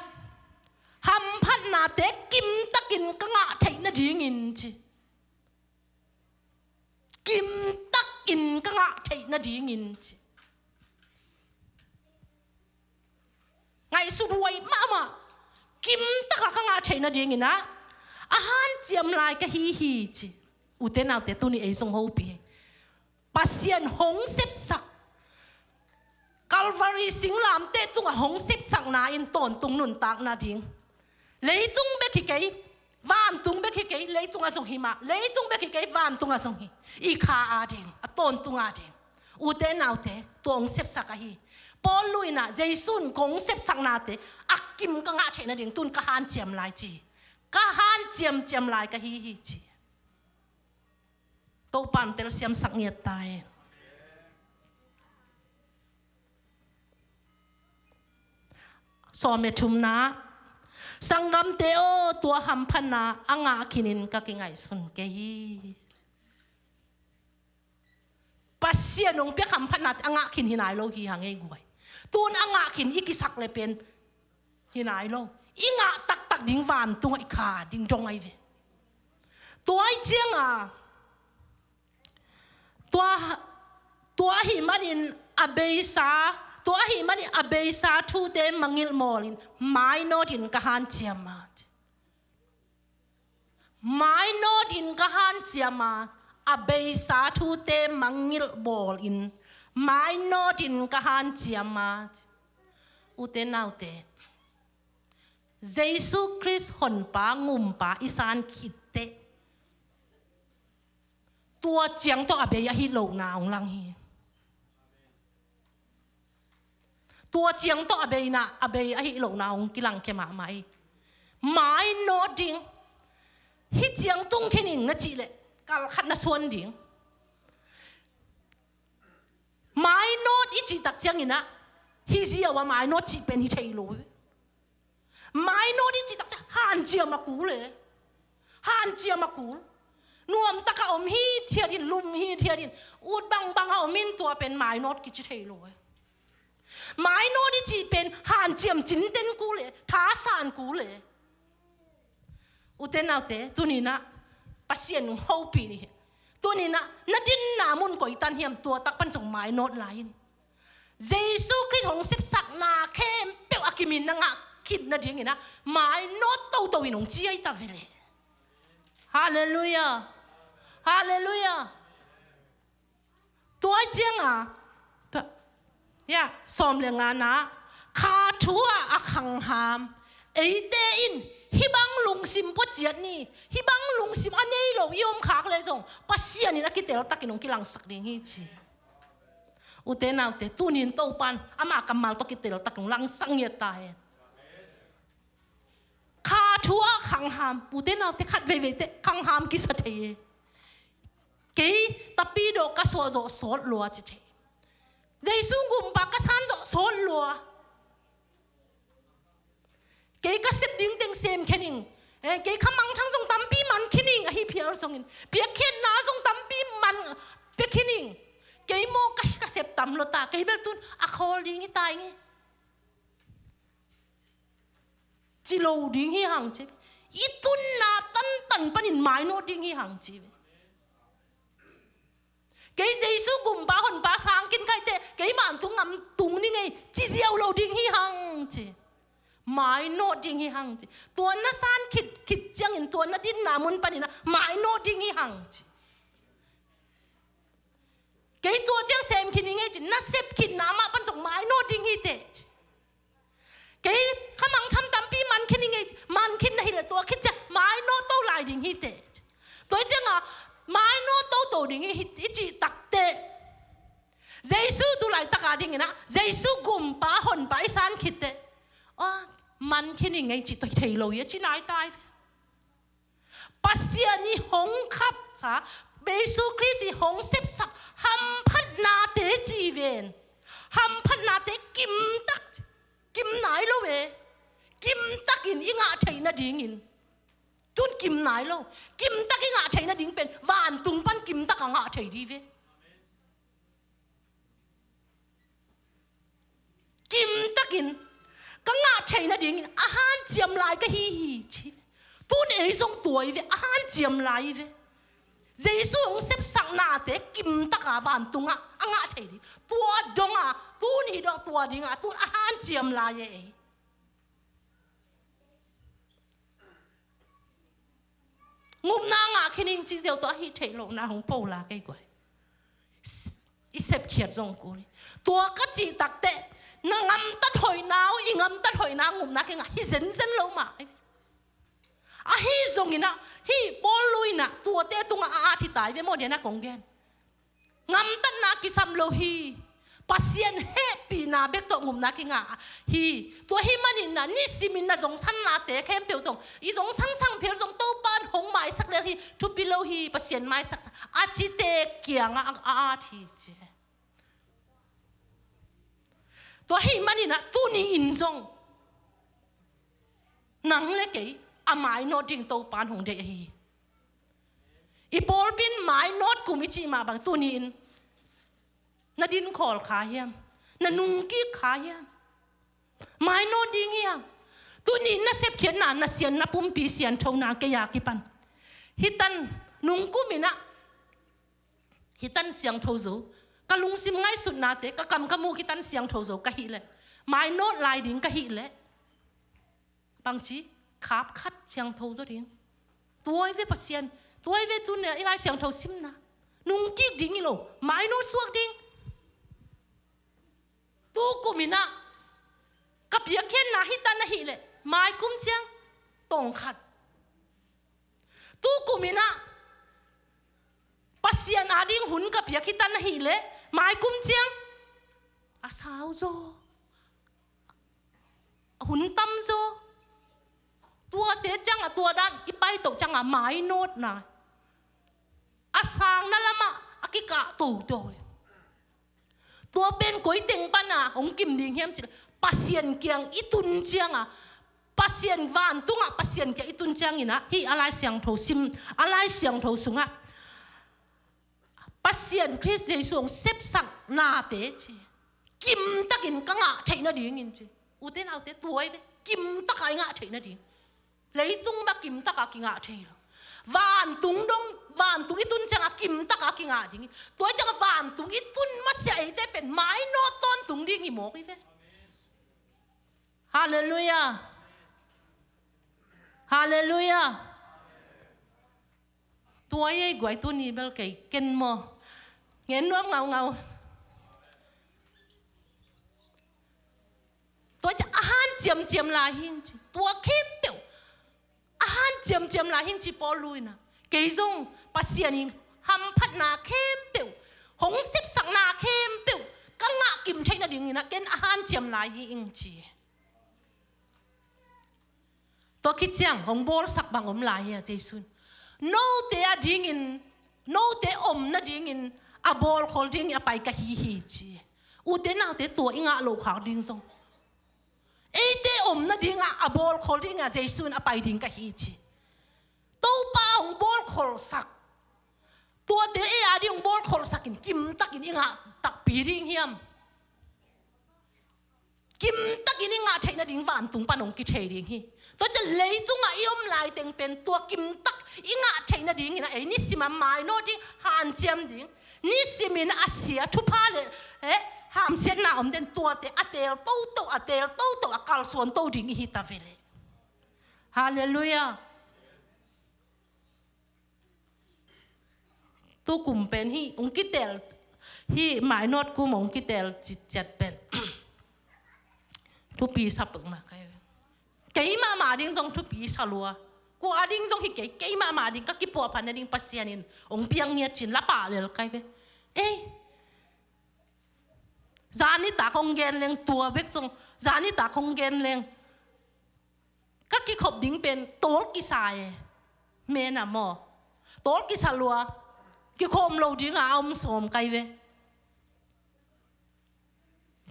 Hamphatnate kimtakin ka ngah theih nadingin ci. Kimtakin ka ngah theih nadingin ci. Ngaihsut huai mahmah. Kimtaka ka ngah theih nadingin ah a hanciam lai ka hi hi ci. Ute naute, tuni ei zong hopih hi. Pasian hong sepsak, Calvary singlamteh tungah hong sepsakna in tawntung nuntak nading. Leitung bek hi kei, vantung bek hi kei, leitungah zong hi mah, leitung bek hi kei, vantungah zong hi. I kha a ding, a tawntung a ding. Ute naute, tua hong sepsak ahi. Paul in ah Jesu in kong sepsaknate a kim ka ngah theih nading tun ka hanciam lai ci. Ka hanciamciam lai ka hi hi ci. Topa'n telsiamsak ngiat ta hen. Sawm le thumna, sanggamte aw, tua hamphatna a ngah khinin ka kingaihsun kei hi. Pasian hong piak hamphatnate a ngah khin hi nai lo hi hang ei guai. Tun a ngah khin i kisak le pen hi nai lo. I ngah taktak ding vantungah i kha ding dong ahi ve. Tua ahi cianga, tua, tua ahih manin a beisa, tua ahih manin a beisa thute mangilh mawlin mainawtin ka hanciam a. Mainawtin ka hanciam a, a beisa thute mangilh bawlin mainawtin ka hanciam a. Ute naute, Jesu Khrist Honpa Gumpa i san khit teh, tua ciang tawh a bei ahi lohna hong lang hi. Tua ciang tawh a beina, a bei ahi lohna hong kilangkhia mahmah hi. Mainawt ding. Hih ciang tung khin ing na cih leh kal khat na suan ding. Mainawt i cih tak ciangin ah, hih ziau a mainawt cih pen hi thei lo. Mainawt i cih tak ciang hanciam a kul e. Hanciam a kul. Nuamtak a om hithiat in, lum hithiat in, ut bangbang a om in, tua pen mainawt kici thei lo e. Mainawt i cih pen hanciam cinten kul e, thasan kul e. Ute naute, tuni-in ah Pasian hong hopih ni. Tuni-in ah na dinna mun koi tan hiam, tua tak pan zong mainawt lai in. Jesu Khrist hong sepsakna khempeuh a kimin na ngah khit nadingin ah mainawt toto in hong ci ahi ta ve leh. Halleluiah. Halleluiah. Tua cianga, tua, ya, sawm le ngana, kha thu ah a khangham eite in hih bang lungsim puaciat ni, hih bang lungsim a nei lo i om khak leh zong Pasian in a kiteltakin hong kilangsak ding hi ci. Ute naute, tuni-in Topa'n ama kammal tawh kiteltakin hong langsak ngiat ta hen. Kha thu ah khangham, ute naute, khat veivei teh khangham kisa thei e. Kei tapidawh ka suah zawh sawt lua ci thei. Jesu Gumpa ka san zawh sawt lua. Kei ka sep ding teng sem khin ing. Eh, kei kha mangthang zong tampi man khin ing, ahi phial zongin. Piakkhiatna zong tampi man pia khin ing. Kei maw ka, ka sep tam lua ta. Kei bel tun a khawl ding hi ta ing e. Ci lo ding hi hang ci. I tunna tantan panin mainawt ding hi hang ci. Kei Jesu Gumpa Honpa sang khin ka hih teh, kei vantung gam tung ning ei, ci ziau lo ding hi hang ci. Mainawt ding hi hang ci. Tua na san khit, khit ciangin tua na dinna mun panin ah mainawt ding hi hang ci. Kei tua ciang sem khin ning ei ci, na sep khitna mah pan zong mainawt ding hi teh ci. Kei kha mangthang tampi man khin ning ei ci, man khin na hi leh tua khit ciang mainawt to lai ding hi teh ci. Tua hi cianga mainawt toto ding hi, i cih tak teh, Jesu tu laitak a dingin ah, Jesu Gumpa Honpa i san khit teh, aw, man khin ning ei ci, tua hi thei lo hi a ci nai ta hi ve. Pasian i hong khapsa, Jesu Khrist i hong sepsak hamphatnate ci ven. Hamphatnate kimtak, kim nai lo e. Kimtakin i ngah theih nadingin. Tun kim nai lo. Kimtak i ngah theih nading pen vantung pan kimtak a ngah thei dih ve. Kimtakin ka ngah theih nadingin a hanciam lai ka hi hi ci. Tun ei zong tua hi ve, a hanciam lai hi ve. Jesu hong sepsaknate kimtaka vantungah a ngah thei ding. Tua donga tun hi dong, tua dinga tun a hanciam lai e ei. Ngupna ngah khin ing cih ziau tawh a hih theih lohna hong po la kei guai. I sepkhiat zong kul hi. Tua ka cih takteh, na ngamtat hoihna uh, i ngamtat hoihna ngupna kei ngah hi zenzen lo mah. Ahi zongin ah, hih Paul lui in ah, tuate tungah a at hi ta hi ve maw, dia na kong gen. Ngamtatna kisam lo hi. Pasian hehpihna bek tawh ngupna kingah hi. Tua ahih manin ah nisimin na zongsan nate khempeuh zong, i zongsan sang phel zong Topan hong maisak lel hi, thupi lo hi, Pasian maisak sa, a cite kiangah a, a at hi ci. Tua ahih manin ah tuni-in zong nang le kei a mainawt ding Topan hong deih ahi hi. I pawlpi in mainawt kum i cih mah bang tuni-in na din khawl kha hiam? Na nungkik kha hiam? Mainawt ding hiam? Tuni-in na sepkhiatna, na siatna pumpi sianthona kei a kipan, hih tan nungkumin ah hih tan siangtho zo, ka lungsim ngaihsutnate, ka kam ka muk hih tan siangtho zo ka hih leh, mainawt lai ding ka hih leh, bangci, khap khat siangtho zo ding. Tua hi ve Pasian, tua hi ve tuni-a i Lai Siangtho simna. Nungkik ding hi lo, mainawt suak ding. Tu kumin ah ka piakkhiatna hih tan ahih leh, mai kum ciang tong khat. Tu kumin ah Pasian ading hun ka piak hih tan ahih leh, mai kum ciang a sau zaw, a hun tam zaw. Tuate ciangah, tua dan i paito ciangah mainawtna, a sangna lamah a kikah toto hi. Tua pen koi teng pana hong kim ding hiam cih leh, Pasian kiang i tun ciangah, Pasian vantungah Pasian kiang i tun ciangin ah, hih a Lai Siangtho sim, a Lai Siangtho sungah Pasian Khrist Jesu hong sepsak nate ci, kimtakin ka ngah theih nadingin ci. Ute naute, tua hi ve, kimtaka i ngah theih nading. Leitung mah kimtaka kingah thei lo. Vantung dong, vantung i tun ciangah kimtaka kingah ding hi. Tua hi ciangah vantung i tun masiah eite pen mainawt tawntung ding hi mawk hi ve. Halleluiah. Halleluiah. Tua hi ei guai, tuni bel kei ken maw, ngen nuam ngaungau. Tua hi ciang a hanciamciam lai hi ing ci. Tua khempeuh a hanciamciam lai hi ing ci Paul in ah. Kei zong Pasian in hamphatna khempeuh, hong sepsakna khempeuh ka ngah kim theih nadingin ah ken a hanciam lai hi ing ci. Tua khit ciang hong bawlsak bang om lai hi a, Jesu in note adingin, note om nadingin a bawlkhol dingin a pai ka hi hi ci. Ute naute, tua i ngah loh khak ding zong, eite om nadingah a bawlkhol dingah Jesu in a pai ding ka hi ci. Topa hong bawlkholsak, tuate ei ading hong bawlkholsakin kimtakin i ngah takpi ding hiam? Kimtakin i ngah theih nading vantung pan hong kithei ding hi. Tua ciang leitungah i om laiteng pen tua kimtak i ngah theih nadingin ah ei nisim a mainawt ding, hanciam ding, nisimin a sia thupha le, eh, hamsiatna om den, tuate a teel toto, a teel toto, a kalsuan to ding i hi ta ve leh. Halleluiah. Tu kum pen hih hong kiteel, hih mainawt kum hong kiteel citciat pen thupi sa peuhmah ka hi. Kei mahmah ding zong thupi sa lua. Kua ding zong hi kei, kei mahmah ding ka kipuahphat nading Pasian in hong piang ngiat cin la pah lel ka hi ve. Ei, zanitak hong gen leng, tua bek zong zanitak hong gen leng, ka kikhop ding pen tawl kisa e. Mena maw, tawl kisa lua. Kikhawm lo dinga a om sawm ka hi ve.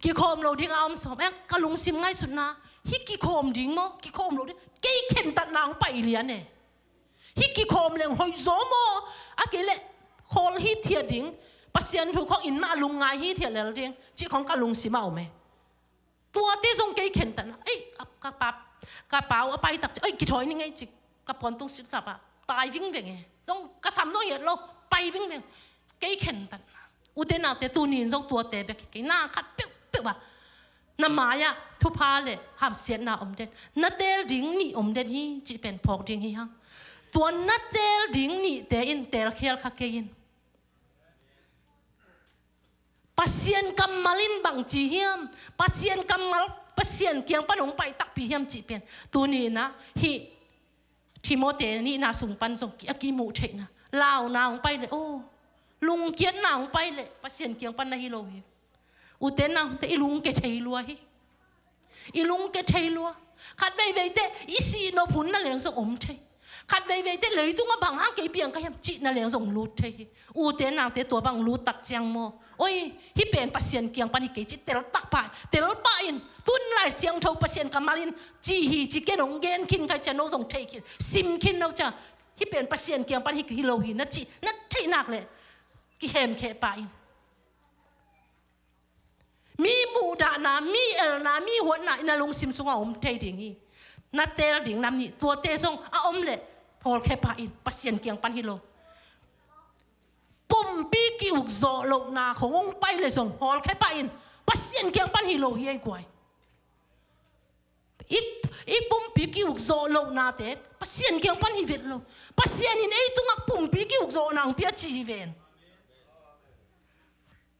Kikhawm lo dinga a om sawm. Eh, ka lungsim ngaihsutna, hih kikhawm ding maw, kikhawm lo ding, kei khentatna hong pai lian e. Hih kikhawm leng hoih zaw maw, a kei leh khawl hithiat ding, Pasian thu khawng inn mah a lungngai hithiat lel ding cih khawng ka lungsim a om e. Tuate zong kei khentatna. Ei, ka, ka pa, ka pa uh a pai tak ci, ei, kithawi ning ei ci, ka puantung sit kap ah tai vingveng e. Zong ka sam zong hiat lo, pai vingveng. Kei khentatna. Ute naute, tuni in zong tuate bek hi kei, na khat peuhpeuh ah na mai-ah thupha le hamsiatna om den, na teel ding nih om den hi cih pen phawk ding hi hang. Tua na teel ding nihte in teelkhial kha kei in. Pasian kammal in bangci hiam? Pasian kammal, Pasian kiang pan hong pai takpi hiam cih pen tuni in ah hih Timoti nihna sung pan zong ki, a kimuh theihna. Launa hong pai leh, aw, lungkiatna hong pai leh Pasian kiang pan na hi lo hi. Ute naute, i lungke thei lua hi. I lungke thei lua. Khat veivei teh i sih nop hun na leng zong om thei. Khat veivei teh leitungah bang hang kei piang ka hiam cih na leng zong lut thei hi. Ute naute, tua bang lut tak ciang maw, oi, hih pen Pasian kiang pan hi kei ci tel tak pah, tel pah in, tun Lai Siangtho Pasian kammal in ci hi ci ken hong gen khin khai cia, no zong thei khin, sim khin no cia. Hih pen Pasian kiang pan hi, hi lo hi na ci na theih nak leh kihemkheh pah in. Mi muhdahna, mi elna, mi huatna in a lungsim sungah om thei ding hi. Na teel ding nam nih, tuate zong a om leh hawlkhia pah in, Pasian kiang pan hi lo. Pumpi ki-ukzawh lohna khong hong pai leh zong hawlkhia pah in, Pasian kiang pan hi lo hi ei guai. I, i pumpi ki-ukzawh lohnate Pasian kiang pan hi vet lo. Pasian in ei tungah pumpi ki-ukzawhna hong pia ci hi ven.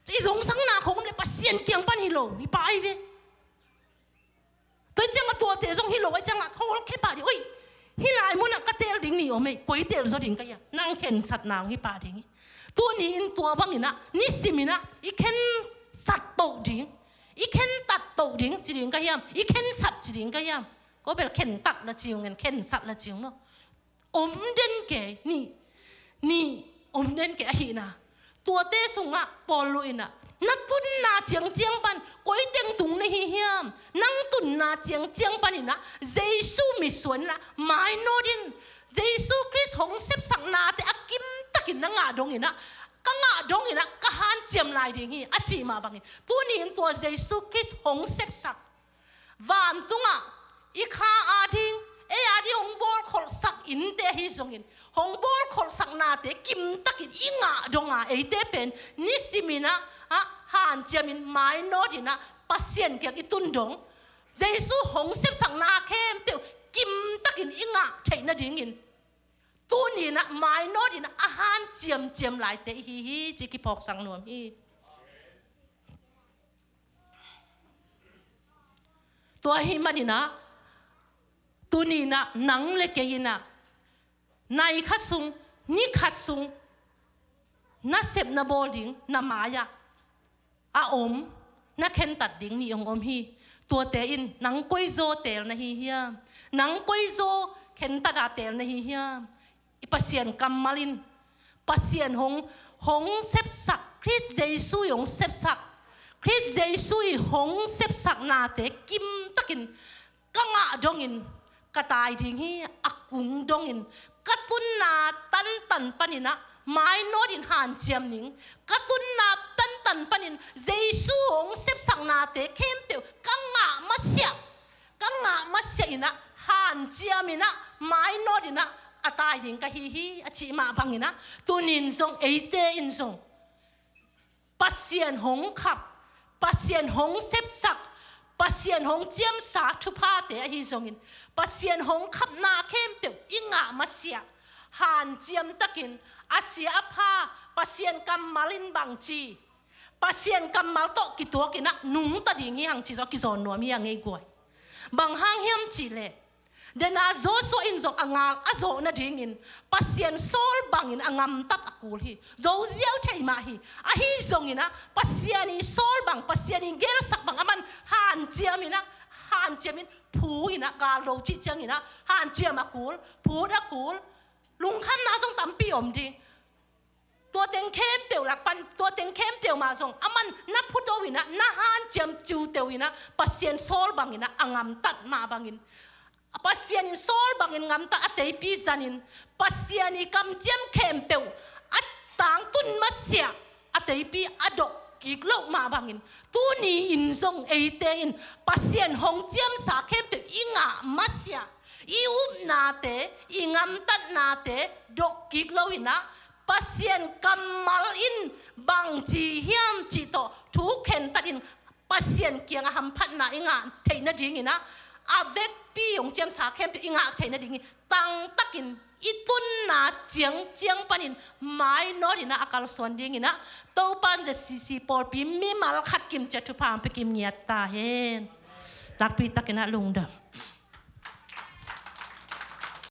I zongsakna khong le Pasian kiang pan hi lo hi pah ai ve. Tua ciangah tuate zong hi lo ai ciangah hawlkhia pah dih. Oi, hih lai munah ka teel ding ni om ei, koi teel zaw ding ka hiam? Nang khensatna hong hi pah ding hi. Tuni in tua bang inah, nisim inah i khensat toh ding, i khentat toh ding ci ding ka hiam, i khensat ci ding ka hiam? Ko bel khentat la ci ung en, khensat la ci ung maw. Om den kei, nih, nih, om den kei ahihna. Tuate sungah Paul lu inah, na tunna ciangciang pan koi teng tung na hi hiam? Nang tunna ciangciang pan inah Jesu mitsuan inah mainawt in, Jesu Khrist hong sepsaknate a kimtakin na ngah dong inah, ka ngah dong inah ka hanciam lai ding hi a cih mah bangin, tuni in tua Jesu Khrist hong sepsak, vantungah i kha ading, ei ading hong bawlkholhsak innte ahi zongin, hong bawlkholhsaknate kimtakin i ngah donga eite pen nisim inah, ah, hanciamin mainawt inah Pasian kiang i tun dong, Jesu hong sepsakna khempeuh kimtakin i ngah theih nadingin, tuni inah mainawt inah a hanciamciam laite i hi hi ci kiphawksak nuam hi. Tua ahih maninah, tuni inah nang le kei inah, nai khat sung, ni khat sung, nasep na bawl ding, na mai-ah a om, na khentat ding nih hong om hi. Tuate in nang koizaw teel na hi hiam? Nang koizaw khentat a teel na hi hiam? I Pasian kammal in, Pasian hong, hong sepsak, Khrist Jesu i hong sepsak, Khrist Jesu i hong sepsaknate kimtakin ka ngah dongin ka tai ding hi, a kung dongin ka tunna tantan paninah mainawt in hanciam ning, ka tunna tantan panin Jesu hong sepsaknate khempeuh ka ngah masiah, ka ngah masiah inah hanciam inah mainawt inah a tai ding ka hi hi a cih mah banginah, tunin zong eite in zong Pasian hong khap, Pasian hong sepsak, Pasian hong ciamsa thuphate ahi zongin, Pasian hong khapna khempeuh i ngah masiah, hanciam takin a sia a pha, Pasian kammal in bangci, Pasian kammal tawh kituak inah nungta ding hi hang cih zong kizawn nuam hi a ngei guai. Bang hang hiam cihleh, dena Joshua in zong a ngal a zawh nadingin Pasian sawl bangin a ngamtat a kul hi. Zo ziau thei mah hi. Ahi zonginah Pasian i sawl bang, Pasian i gelsak bang aman hanciam inah, hanciamin phu inah, galdo cih cianginah hanciam a kul, phut a kul. Lungkhamna zong tampi om ding. Tua teng khempeuh lak pan, tua teng khempeuh mah zong aman na phuto inah, na hanciam ciuteu inah, Pasian sawl banginah a ngamtat mah bangin, Pasian in sawl bangin ngamtat a teipi zanin, Pasian i kamciam khempeuh a tangtun masiah a teipi a dok kik loh mah bangin, tuni in zong eite in Pasian hong ciamsa khempeuh i ngah masiah, i upnate, i ngamtatnate dok kik lo inah, Pasian kammal in bangci hiam cih tawh thu khentat in Pasian kiangah hamphatna i ngah theih nadinginah, a vekpi hong ciamsa khempeuh i ngah theih nadingin tangtakin i tunna ciangciang panin mainawt inah a kalsuan dinginah, Topa in Z C C pawlpi mimal khat kim ciat thupha hong pia kim ngiat ta hen. Takpi takinah lungdam.